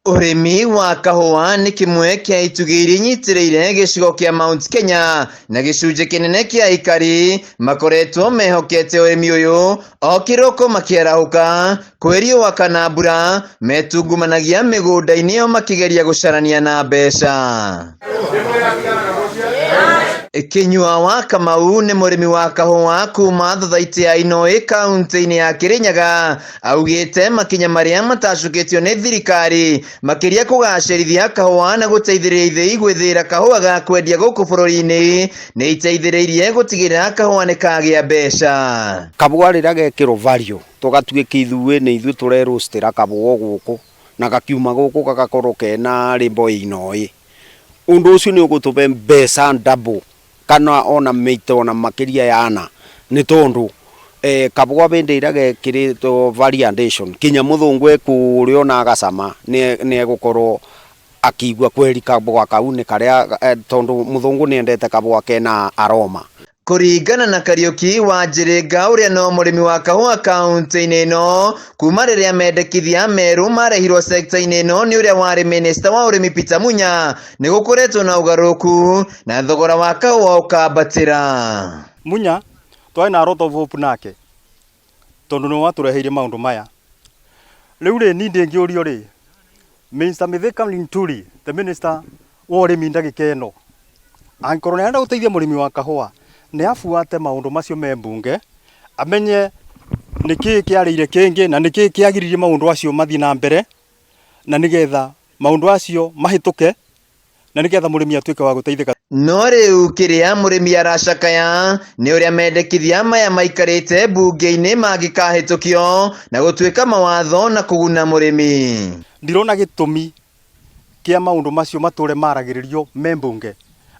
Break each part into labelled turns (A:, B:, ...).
A: Ũrĩmi wa kahũa nĩ kĩmwe kĩa itugĩ iria inyitĩrĩire gĩcigo kĩa Mount Kenya na gĩcunjĩ kĩnene kĩa aikari makoretwo mehokete ũrĩmi ũyũ o kĩroko makĩarahũka kwĩ riũa kana mbura metungumanagia mĩgũnda-inĩ ĩyo makĩgeria gũcarania na mbeca. Kinyua wa Kamau nĩ mũrĩmi wa kahũa kuma thothaitĩ ya Inoi kaunti-inĩ ya Kirinyaga augĩte makinya marĩa matacũkĩtio nĩ thirikari makĩria kũgacĩrithia kahũa na gũteithĩrĩria ithĩi gwĩthĩĩra kahũa ga kwendia gũkũ bũrũri-inĩ nĩ iteithĩrĩirie gũtigĩrĩra kahũa nĩ kagĩa mbeca.
B: Kabũa rĩrĩa gekĩrwo value tũgatuĩka ithuĩ nĩ ithuĩ tũrerũstĩra kabũa gũkũ na gakiuma gũkũ gagakorwo kena rĩmbo ĩinoĩ. Ũndũ ũcio nĩ ũgũtũhe mbeca double kana ona maita ona makĩria ya ana nĩ tondũ kabũa hĩndĩ ĩrĩa gekĩrĩtwo value addition kinya mũthũngũ e kũrĩa ona agacama nĩ egũkorwo akĩigua kweri kabũa kau nĩ karĩa tondũ mũthũngũ nĩ endete kabũa kena aroma.
A: Kũringana na Kariũki wa Njiringa ũrĩa no mũrĩmi wa kahũa kaunti-inĩ ĩno kuma rĩrĩa mendekithia merũ marehirwo sekta-inĩ ĩno nĩ ũrĩa warĩ minista wa ũrĩmi Peter Munya nĩ gũkoretwo na ũgarũrũku na thogora wa kahũa ũkambatĩra.
C: Munya twarĩ na a lot of hope nake tondũ nĩwe watũreheire maũndũ maya. Rĩu rĩ niĩ ndĩngĩũrio rĩ, Mr. Mithika Linturi, the minister wa ũrĩmi ndagĩka ĩno, angĩkorwo nĩ arenda gũteithia mũrĩmi wa kahũa, nĩ abuate maũndũ macio me mbunge, amenye nĩkĩĩ kĩarĩire kĩngĩ na nĩkĩĩ kĩagiririe maũndũ acio mathiĩ na mbere, na nĩgetha maũndũ acio mahĩtũke, na nĩgetha mũrĩmi atuĩke wa gũteithĩka.
A: No rĩu kĩrĩa mũrĩmi aracakaya nĩ ũrĩa mendekithia maya maikarĩte mbunge-inĩ mangĩkahĩtũkio na gũtuĩka mawatho na kũguna mũrĩmi.
C: Ndirona gĩtũmi kĩa maũndũ macio matũre maragĩrĩrio me mbunge.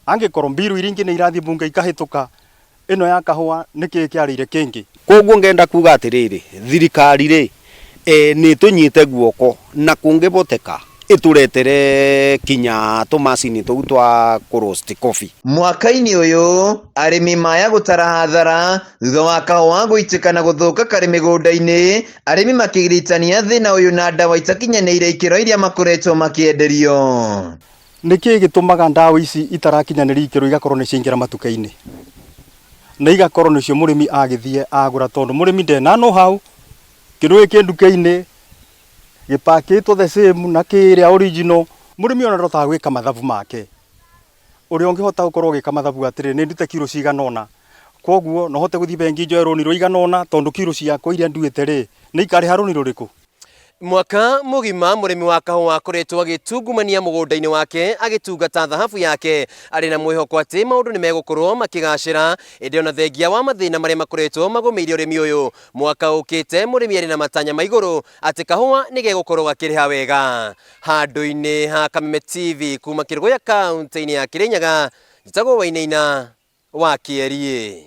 C: Angĩkorwo mbiru iria ingĩ nĩ irathiĩ mbunge ikahĩtũka, ĩno ya kahũa nĩkĩĩ kĩarĩire kĩngĩ?
B: Koguo ngenda kuga atĩrĩrĩ, thirikari rĩ nĩ ĩtũnyite guoko na kũngĩhoteka ĩtũretere kinya tũmacini tũu twa kũ roast coffee.
A: Mwaka-inĩ ũyũ arĩmi maya gũtara hathara thutha wa kahũa gũitĩka na gũthũka karĩ mĩgũnda-inĩ, arĩmi makĩgiritania thĩna ũyũ na ndawa itakinyanĩire ikĩro iria makoretwo makĩenderio.
C: Nĩkĩĩ gĩtũmaga ndawa ici itarakinyanĩria ikĩro igakorwo nĩ ciaingĩra matuka-inĩ na igakorwo nĩcio mũrĩmi agĩthiĩ agũra tondũ mũrĩmi ndena know how, kĩndũ gĩkĩ nduka-inĩ gĩpakĩtwo the same na kĩrĩa original, mũrĩmi ona ndahotaga gwĩka mathabu make. Ũrĩa ũngĩhota gũkorwo ũgĩka mathabu atĩrĩrĩ, nĩ ndute kiro cigana ũna, koguo no hote gũthiĩ bengi njoe rũni rũigana ũna tondũ kiro ciakwa iria nduĩte rĩ, nĩ ikarĩha rũni rũrĩkũ?
A: Mwaka mũgima mũrĩmi wa kahũa akoretwo agĩtungumania mũgũnda-inĩ wake agĩtungata thahabu yake arĩ na mwĩhoko atĩ maũndũ nĩ megũkorwo makĩgacĩra, ĩndĩ ona thengia wa mathĩna marĩa makoretwo magũmĩire ũrĩmi ũyũ, mwaka ũkĩte mũrĩmi arĩ na matanya ma igũrũ atĩ kahũa nĩ gegũkorwo gakĩrĩha wega. Handũ-inĩ ha Kameme TV kuma Kĩrũgũya kaunti-inĩ ya Kĩrĩnyaga, njĩtagwo Wainaina wa Kĩeriĩ.